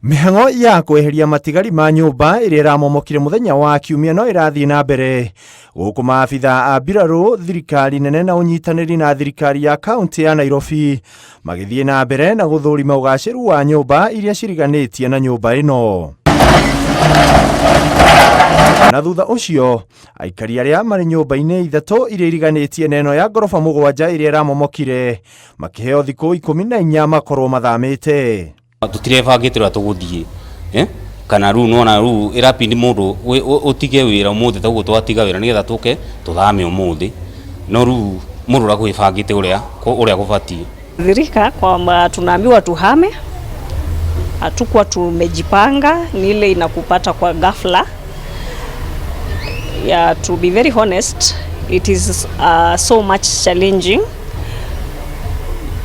Mĩhang'o ya kweheria matigari ma nyũmba ĩrĩa ĩramomokire mũthenya wa Kiumia no ĩrathiĩ na mbere gũkũ maabitha a mbirarũ, thirikari nene na ũnyitanĩri na thirikari ya kaunti ya Nairobi magĩthiĩ na mbere na gũthũrima ũgacĩru wa nyũmba iria ciriganĩtie na nyũmba ĩno. Na thutha ũcio aikari arĩa marĩ nyũmba-inĩ ithatũ iria iriganĩtie na ĩno ya ngoroba 7 ĩrĩa ĩramomokire makĩheo thikũ 14 makorwo mathamĩte. Tũtirebangĩte ũrĩa tũgũthiĩ, eh? Kana rĩu nĩwona rĩu ĩrapindi mũndũ ũtige wĩra ũmũthĩ ta ũguo twatiga wĩra nĩgetha tũke tũthame ũmũthĩ, no rĩu mũndũ ũrĩa kwĩbangĩte ũrĩa ũrĩa gũbatiĩ. Dhirika kwamba tunaambiwa tuhame, hatukuwa tumejipanga, ni ile inakupata kwa ghafla. Yeah, to be very honest, it is so much challenging.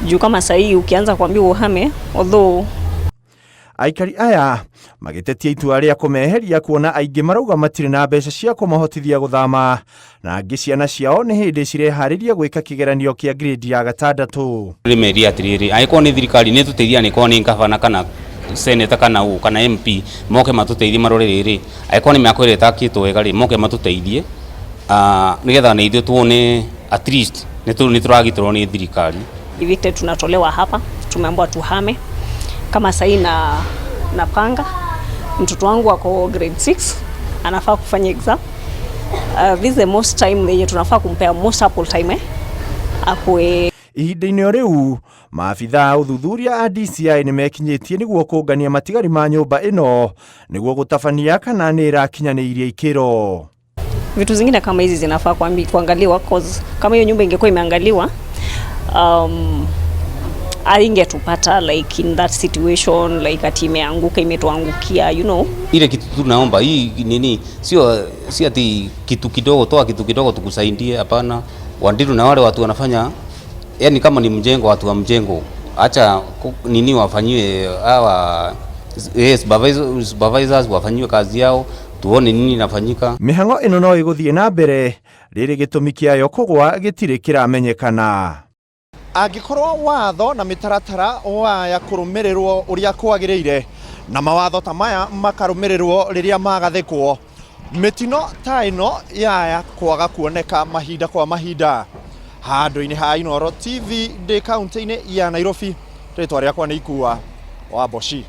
Juu kama sahii ukianza kuambiwa uhame, although Aikari aya magĩtetia itua rĩa kũmeheria kuona aingĩ marauga matirĩ na mbeca cia kũmahotithia gũthama na angĩ ciana ciao nĩ hĩndĩ cireharĩria gwĩka kĩgeranio kĩa grade ya 6. Rĩmeria atĩrĩrĩ, angĩkorwo nĩ thirikari nĩ tũteithia, nĩkorwo nĩ gavana kana senator kana ũ kana MP, moke matũteithie marore rĩrĩ, angĩkorwo nĩ mĩako ĩrĩa ĩtakĩtwo wega rĩ, moke matũteithie nĩgetha na ithuĩ tuone at least nĩ tũragitĩrwo nĩ thirikari. Evicted, tunatolewa hapa, tumeambiwa tuhame. Kama sahii na napanga mtoto wangu ako grade 6, anafaa kufanya exam. This is the most time yenye tunafaa kumpea most ample time, akue. Ihinda-inĩ o rĩu maabitha a ũthuthuria a DCI nĩ mekinyĩtie nĩguo kũngania matigari ma nyũmba ĩno nĩguo gũtabania kana nĩ ĩrakinyanĩirie ikĩro. Vitu zingine kama hizi zinafaa kuangaliwa, cause kama hiyo nyumba ingekuwa imeangaliwa, aingetupata like in that situation, like ati imeanguka, imetuangukia. Ile kitu tunaomba hii nini, sio si ati kitu kidogo, toa kitu kidogo tukusaidie, hapana. Wandiru na wale watu wanafanya, yani kama ni mjengo, watu wa mjengo, acha nini wafanyiwe hawa, yes, supervisors wafanyiwe kazi yao, tuone nini inafanyika. Mĩhang'o ĩno no ĩgũthiĩ na mbere rĩrĩ gĩtũmi kĩayo kũgwa gĩtirĩ kĩramenyekana. Angĩkorwo watho na mĩtaratara waya kũrũmĩrĩrwo ũrĩa kwagĩrĩire na mawatho ta maya makarũmĩrĩrwo rĩrĩa magathĩkwo, mĩtino ta ĩno yaya kwaga kuoneka mahinda kwa mahinda. Handũ-inĩ ha Inooro TV ndĩ kaunti-inĩ ya Nairobi, rĩtwa rĩakwa nĩ Ikua wa Mboci.